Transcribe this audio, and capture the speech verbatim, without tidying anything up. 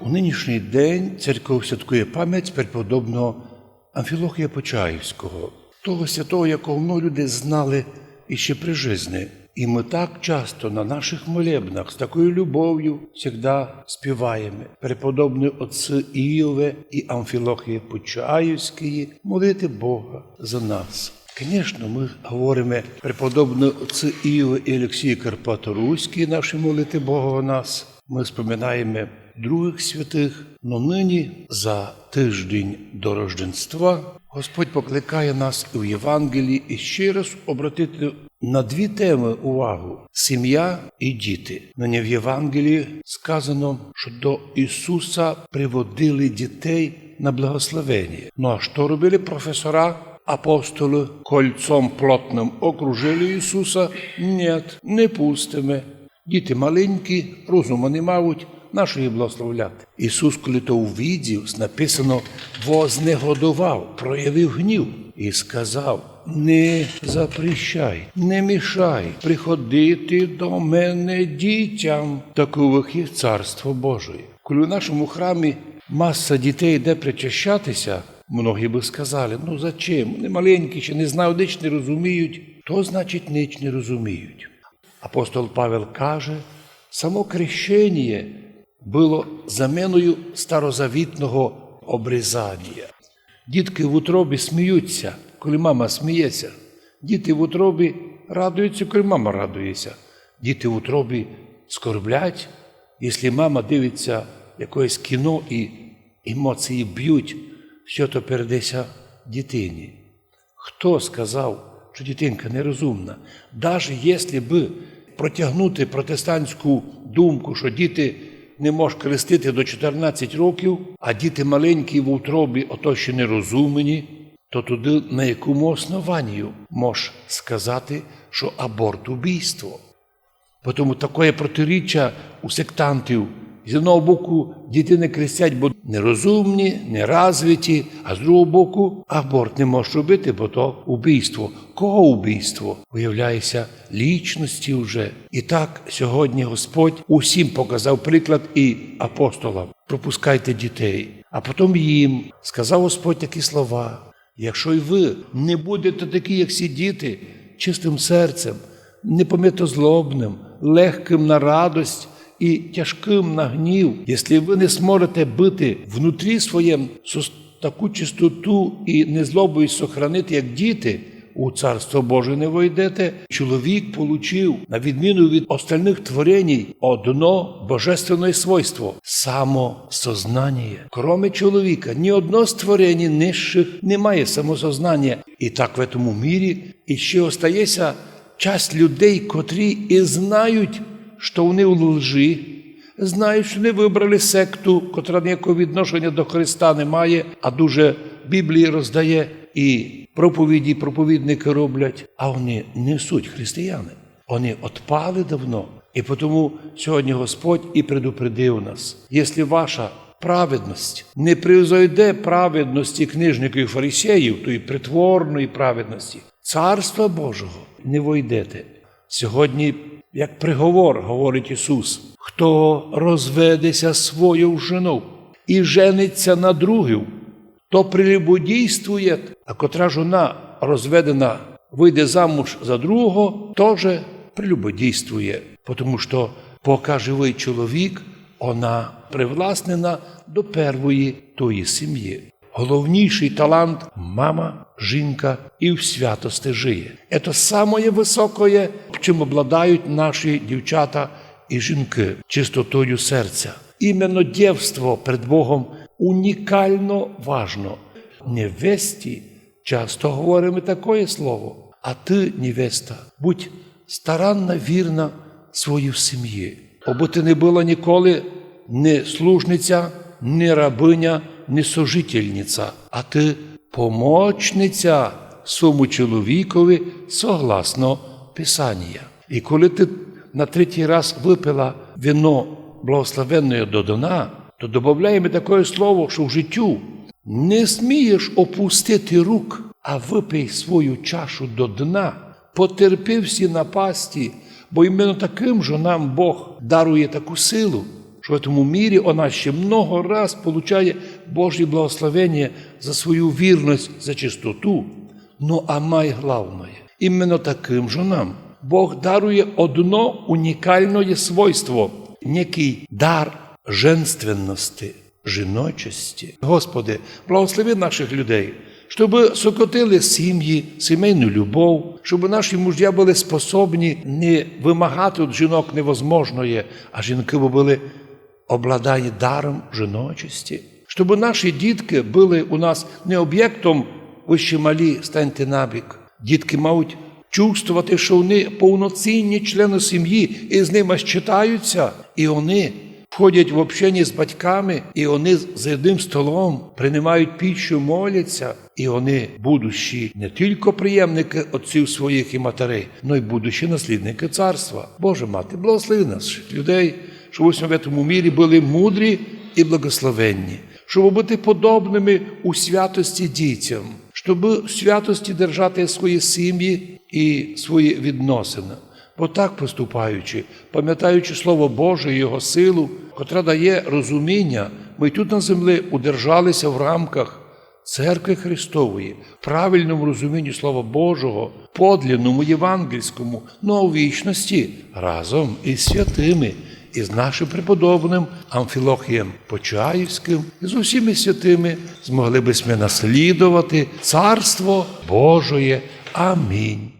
У нынішній день церков святкує память преподобного Амфілохія Почаївського, того святого, якого много людей знали іще при жизни. І мы так часто на наших молебнах з такою любовю всегда співаєме: «Преподобні отці Іове і Амфілохіє Почаївської, молите Бога за нас». Конечно, мы говориме: «Преподобні отці Іове і Олексіє Карпаторуської, наші, молите Бога о нас». Мы споминаєме других святых, но нині, за тыждень до Рожденства, Господь покликає нас у Євангелії іще раз обратити на дві темы увагу: сім'я і діти. Нині в Євангелії сказано, што до Ісуса приводили дітей на благословеніє. Ну а што робили професора? Апостолы кольцом плотным окружили Ісуса: «Нєт, не пустиме. Діти маленькі, розума не мають, нашто їх благословляти?» Ісус, коли то увидів, написано, вознегодовав, проявив гнів і сказав: «Не запрещай, не мішай приходити до мене дітям, таковых є Царство Божоє». Коли в нашому храмі маса дітей йде причащатися, многі бы сказали: «Ну зачем? Вони маленькі, ще не знають, ніч не розуміють». То значить, ніч не розуміють. Апостол Павел каже: «Само крещеніє было заменою старозавітного обрізанія». Дітки в утробі сміються, коли мама сміється. Діти в утробі радуються, коли мама радується. Діти в утробі скорблять, якщо мама дивиться якесь кіно і емоції бють, всьо то передає ся дитині. Хто сказав, што дітинка нерозумна? Даже якщо бы протягнути протестантську думку, што діти не мож крестити до чотирнадцять років, а діти маленькі в утробі, ото ще нерозумні, то туды на якому основанію мож сказати, што аборт убійство? Потому такоє протиріччя у сектантів. З одного боку, діти не крестять, бо нерозумні, неразвиті, а з другого боку, аборт не можеш робити, бо то убійство. Кого убійство? Уявляє ся, лічності вже. І так сьогодні Господь усім показав приклад і апостолам: «Пропускайте дітей». А потім їм сказав Господь такі слова: «Якщо й ви не будете такі, як сі діти, чистим серцем, непомітозлобним, легким на радость і тяжким на гнів, якщо ви не зможете быти внутрі своєм со таку чистоту і незлобу сохранити, як діти, у Царство Боже не войдете». Чоловік получив, на відміну від остальных твореній, одно божественне свойство — самосознання. Кроме чоловіка, ні одно з твореній нижших не має самосознання. І так в этому мірі іще остає ся часть людей, котрі і знають, што вони у лжи, знають, што вони выбрали секту, котра ніякого відношення до Христа не має, а дуже Біблії роздає і проповіді, проповідники роблять, а вони не суть християни. Вони отпали давно. І потому сьогодні Господь і предупредив нас: «Якщо ваша праведность не превзойде праведности книжників і фарисеїв, тої притворної праведности, Царства Божого не войдете». Сьогодні, як приговор, говорить Ісус: «Хто розведе ся своєю женов і женить ся на другій, то прелюбодійствує, а котра жона розведена выйде замуж за другого, тоже прелюбодійствує, потому што пока живый чоловік, она привласнена до первої тої сім'ї». Головнішый талант — мама, жінка і в святости жиє. Це самоє высокоє, чим обладають наші дівчата і жінки: чистотою серця. Іменно дівство пред Богом унікално важно. Невесті часто говориме такоє слово: «А ты, невеста, будь старанна, вірна своїй сім'ї, обы ты не была ніколи ні служниця, ні рабыня, ні сожительниця, а ты помочниця свому чоловікові согласно Писанія». І коли ты на третій раз выпила вино благословенноє до дна, то добавляєме такоє слово, што в житю не смієш опустити рук, а выпий свою чашу до дна, потерпи всі напасті, бо іменно такым жонам Бог дарує таку силу. што в этому мірі она ще много раз получає Божє благословення за свою вірность, за чистоту. Ну, а май главное, именно такым жонам Бог дарує одно унікалноє свойство, некий дар женственности, жіночости. Господи, благослови наших людей, щоб сокотили сім'ї, сімейну любов, щоб наші мужя были способні не вимагати від жінок невозможноє, а жінки бы были обладані даром жіночости. Щоб наші дітки были у нас не обєктом: «Вы ще малі, станьте набік». Дітки мають чувствовати, што вони повноцінні члени сім'ї, і з ними считаються, і вони входять в общення з батьками, і вони за одним столом приймають пищу, моляться, і вони будущі не тілько приємники отців своїх і матерей, но й будущі наслідники царства. Боже мати, благослови наших людей, щоб у этому мірі были мудрі і благословенні, щоб бути подобними у святости дітям, щоб в святости держати свої сім'ї і свої відносини. Бо так поступаючи, пам'ятаючи Слово Боже і Його силу, котра дає розуміння, мы тут на землі удержалися в рамках Церкви Христової, в правильному розумінні Слова Божого, подлинному, євангельському, но у вічности разом із святыми, із нашим преподобным Амфілохієм Почаївськым, і з усіма святыми змогли бы сьме наслідовати Царство Божоє. Амінь.